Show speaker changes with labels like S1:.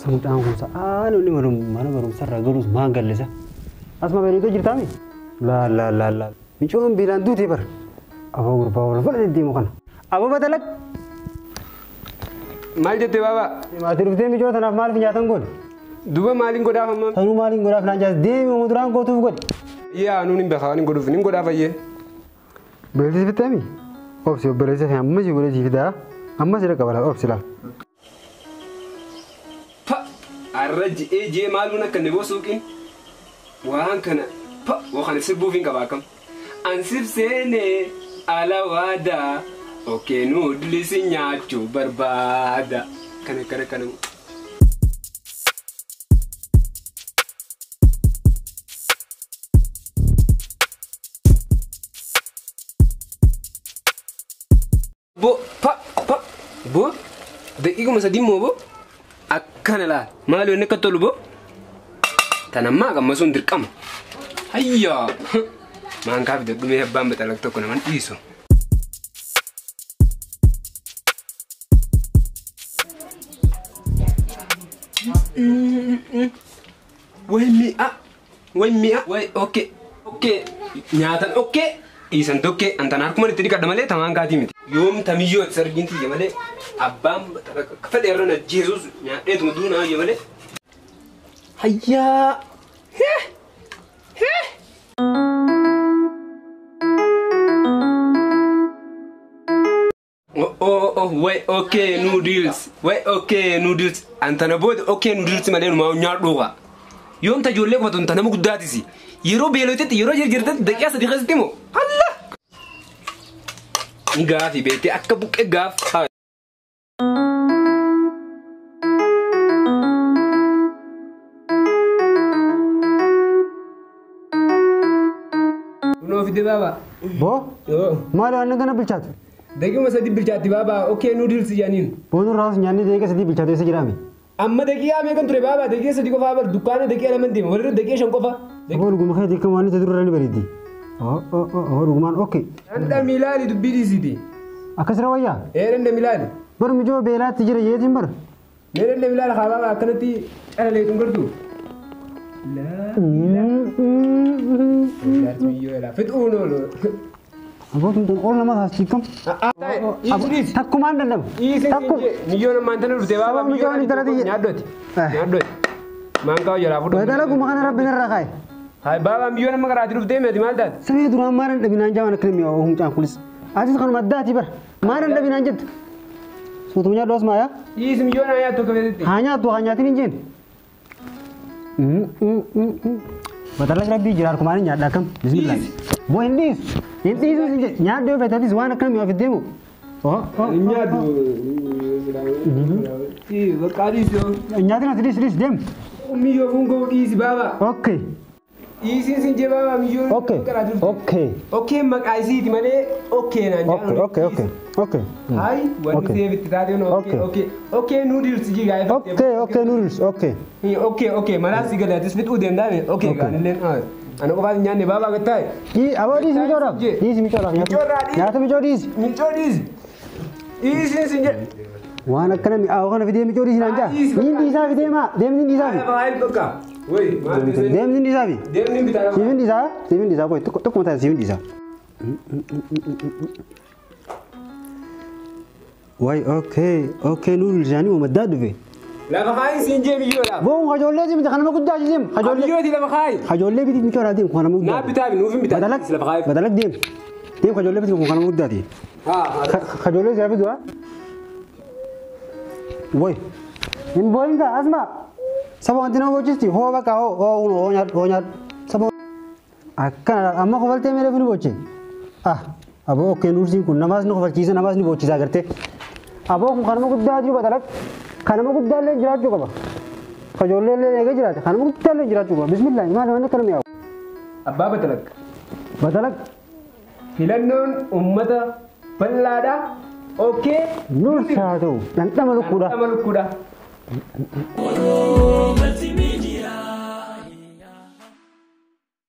S1: Samuudhaan kun sa'aa namni mana barumsarraa galuus maan gallisa. Asuma beelitoo jirtaami? Laa laa laa laa. Micoon beelaan duutee bara. Aboo gurbaa wal fala deddeemu kana. Aboo batalaq.
S2: Maal jettee baabaa?
S1: Maatii dhuftee micoo tanaaf maaliif nyaatan goone?
S2: Duuba maaliin godhaaf amma?
S1: Sanuu maaliin godhaaf naan jaas deemi muduraan gootuuf godhe.
S2: Yaa nuun hin beekaa waan hin godhuuf nin godhaaf ayyee.
S1: Beeltis fixxeemi? Obsi obboleessa kee amma si godhee si fidaa amma si dhaqa balaa obsi laal.
S2: Pa arra ji'ee ji'ee maaluun akka inni suuqiin waan kana pa waan sirbuuf hin qabaa akkam. An sibseenee ala waadaa okkee nuudilisi nyaachuu barbaada. Kana kana kana. Bo pa pa bo daqiiquma sadii immoo bo akkana laal maali wanni akka tolu bo tanammaa qammasuun dirqama hayyaa maankaa fidadhu mee abbaan baxalaq tokko naman dhiisu. Way mi'a way mi'a way okkee okkee nyaatan okkee dhiisan tokkee antan harkumaan itti dhiqadha malee tamaan kaatii miti. Yoom tamiyyoo itti sargiin tiyya malee abbaan fedhe irra na jeesus nyaadheetuma duunaa ayya malee. Hayyaa! Hee! Hee! Oh oh way okay noodles way okay noodles antana booda okay noodles malee numaa nyaadhuuqa. Yoom ta ijoollee qofatu nama guddaatisi. Yeroo beelootetti yeroo jirjirtetti daqiiqaa sadii keessatti moo Allah! Ni gaafi beektee akka buqqee gaaf. Kunoo fide baabaa.
S1: Boo? Maali waan kana bilchaatu?
S2: Daqiiquma sadii bilchaatti baabaa okay noodles jedhaniin.
S1: Boonuu raas nyaanni daqiiqa sadii bilchaatu eessa jiraame?
S2: Amma daqiiqaa meeqan ture baabaa daqiiqa sadii qofaa bar dukkaana daqiiqa lama deema walirra daqiiqa shan qofa.
S1: Aboo dhuguma kee xiqqaa waan isa durra ni bareeddi. Oh dhugumaan okay.
S2: Dhandhami ilaali dubbii dhiisiti.
S1: Akkasirra wayyaa?
S2: Ee dhandhami ilaali.
S1: Bar mijoo beelaatti jira yeetiin bar.
S2: Mee dhandhami ilaali haa baabaa akkanatti calaleetu hin gartuu? Fixuun oolu.
S1: Aboo tun ol nama taasisu Takkumaan danda'ama.
S2: Miyyoon ammaan tana dhufte baabaa
S1: Micoon intala tiyya.
S2: Nyaaddooti. Nyaaddooti. Maankaa jalaa fudhu.
S1: Badalaguma kana rabbiin irraa kaaye.
S2: Hayi baabaa miyyoon amma karaatti dhuftee meeti maal taate?
S1: Samii duraan maal dhabinaan jaaman akka mi'aawu humcaan kunis. Atis kanuma addaati bara. Maal dhabinaan jettu? Suutuma nyaadhu as maayaa?
S2: Dhiisi miyyoon haa nyaattu akka feetetti.
S1: Haa nyaattu haa nyaatiin hin jeen. Badalak rabbii jira harkumaan hin nyaadha akkam. Bismillah. Boo hin dhiisu. Hin dhiisu hin jedhe. Nyaadhu yoo feetatis waan akkana mi'aawu deemu.
S2: Hin nyaadhu. Bakka dhiisi yoo.
S1: Nyaatiin ati dhiisi dhiisi deemu.
S2: Miyyoo fungoo dhiisi baabaa.
S1: Okay.
S2: Dhiisiin sin jee baabaa miyyoon karaatti dhufte.
S1: Okay.
S2: Okay maqaa isiiti malee okay naan
S1: jedhan. Okay okay okay.
S2: Hayi wanti seefitti taatee okay okay okay noodles jii gaa'ee.
S1: Okay okay noodles okay.
S2: Okay okay malaa si galaatis fixuu deemtaame okay gaanilleen ana qofaas nyaanne baabaa gattaa'e.
S1: Aboo dhiisi micoodhaaf. Dhiisi micoodhaaf. Nyaata micoo dhiisi.
S2: Micoo dhiisi. Dhiisiin sin jedhe.
S1: Waan akkana mi'aawu kana fidee micoo dhiisi naan jaa. Niin dhiisaa fidee maa deemni dhiisaa fi. Deemni dhiisaa fi.
S2: Deemni bitaa.
S1: Siifin dhiisaa siifin dhiisaa qoy tokkuma taate siifin dhiisaa. Way okay okay noodles yaani uummaddaa dhufe.
S2: Lafa kaayi siin jee biyyoodha.
S1: Boon hajoollee si miti kanama guddaa si deemu.
S2: Biyyooti lafa kaayi.
S1: Hajoollee biti micoodhaa deemu kanama guddaa.
S2: Naa bitaa nuuf hin bitaa.
S1: Badalak
S2: Lafa kaayi.
S1: badalak deemu. Deemu hajoollee biti kanama guddaati. Hajoollee si hafidu haa. Way. Hin boo'in kaa asma. Saba wanti nama boocisti hoo bakka hoo hoo hoo nyaadhu hoo nyaadhu. Saba akkana amma kofaltee meelee fi ni booche. Ah aboo okkee nuursiin kun namaas ni kofalchiisa namaas ni boochisaa gartee. Aboo kun kanama guddaa jiru badalak. Kanama guddaa illee jiraachuu qaba. Kajoollee illee eegee jiraate kanama guddaa illee jiraachuu qaba. Bismillah maal waan akkana mi'aawu.
S2: Abbaa Batalak.
S1: Batalak.
S2: Filannoon uummata bal'aadha. Okay.
S1: Nuursi haa ta'u dhandhama lukkuudha.
S2: Dhandhama lukkuudha.